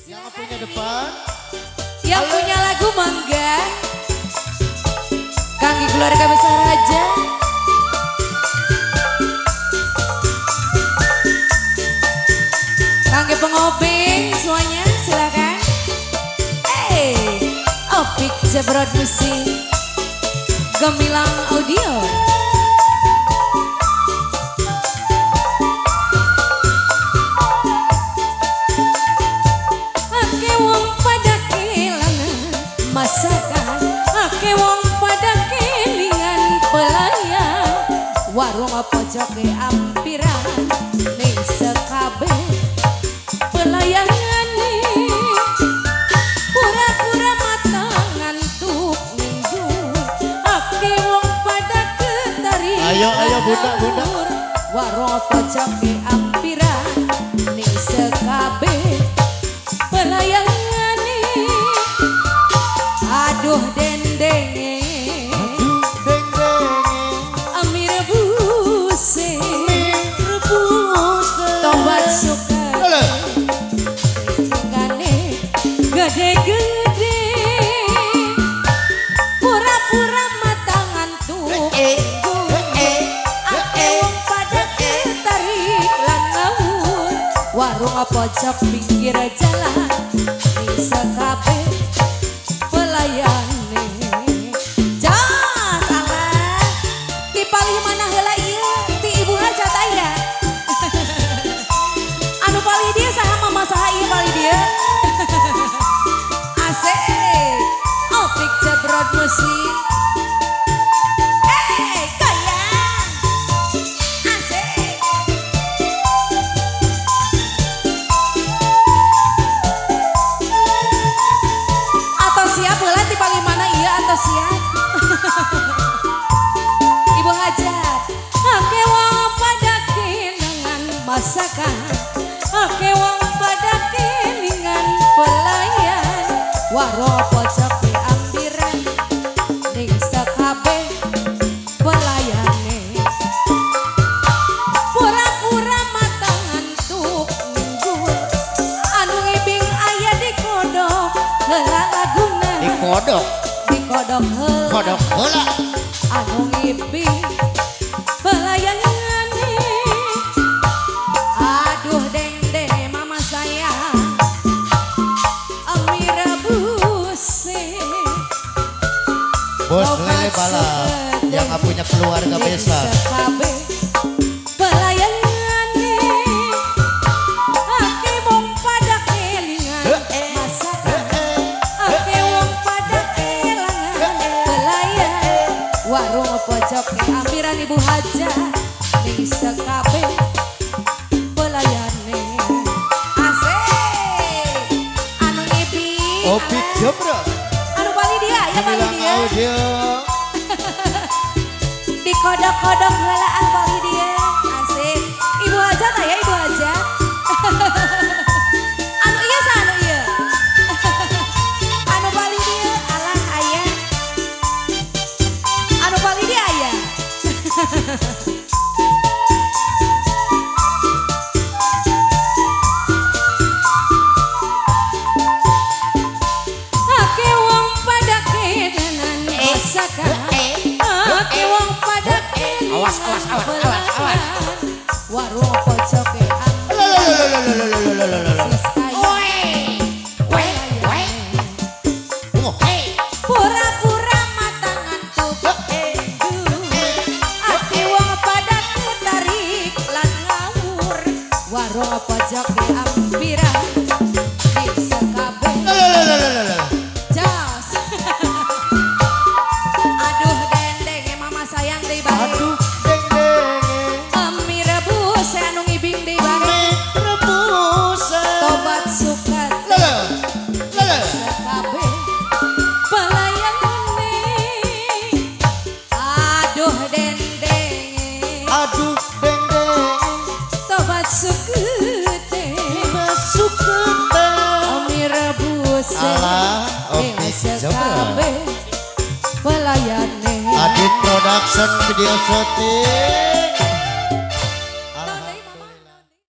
Yang punya depan. Yang Halo. Punya lagu mangga. Kangge keluarga besar aja. Kangge pengobeng semuanya silakan. Hey, Opik Jebrot Musik, Gemilang Audio. Ake wong pada kelangan masakan, ake wong pada kelingan pelayan, warung pojoke ampiran ning sekabe pelayangane, pura-pura mata ngantuk minggu, ake wong pada ketarik. Ayo, ayo, bunda, bunda. Warung pojoke ampiran ning sekabe pelayangane, aduh dendenge, Aduh deng-denge. Ami rebuse, Mie rebus. Tobat suka Halo. Ngane gede-gede, pura-pura mata ngantuk, ake wong pada ketarik lan ngawur, warung pojok pinggir jalan sekabe pelayane. Jas Allah ti palih mana heula ieu ti ibu hajat aya anu palih dia saha mama saha ieu palih dia asik Opik Jebrot Musik. Eh goyang asik. Atau siap heula ti palih mana ieu atau siap Ibu hajat. Ake wong pada kelingan masakan, ake wong pada kelingan pelayan, warung pojoke ambiran ning sekabe pelayane, pura-pura mata ngantuk minggu, anu ngibing aya di kodok heula laguna. Di kodok. Di kodok heula. Kodok heula. Anu ngibing pelayangane, aduh deng-deng mama sayang ami rebuse. Bos lele balap yang punya keluarga besar. Sekabe pelayangane, ake wong pada kelingan masakan, ake wong pada kelangan pelayan, warung pojoke ambiran ibu hajat ning sekabe pelayane. Asik anu ngibing Opik Jebrot. Anu palih dia ya palih Gemilang dia Audio. Di kodok-kodok heula anu palih dia asik ibu hajat aya ibu hajat anu iya sa anu iya anu palih dia alah aya anu palih dia aya. Ake wong pada kedanan masakan, ake wong pada kelingan Awas, awas, awas, awas, awas. Warung pojoke Lalalalalalalalalala. sis aya Oh, pura-pura mata ngantuk, ake wong pada ketarik lan ngawur, warung pojoke ampiran ning sekabe Lalalalalalala. Jos. Aduh dendenge mama sayang deui bae. Aduh deng-denge. Ami rebus anu ngibing deui bae. Mie rebus. Tobat suka Lala. Lala. sekabe pelayangane, aduh dendenge, Aduh deng-denge. tobat sukete, Masuk ke teh. ami rebus Alah, Opik Jebrot. sekabe pelayane. Adit Production Video Shooting.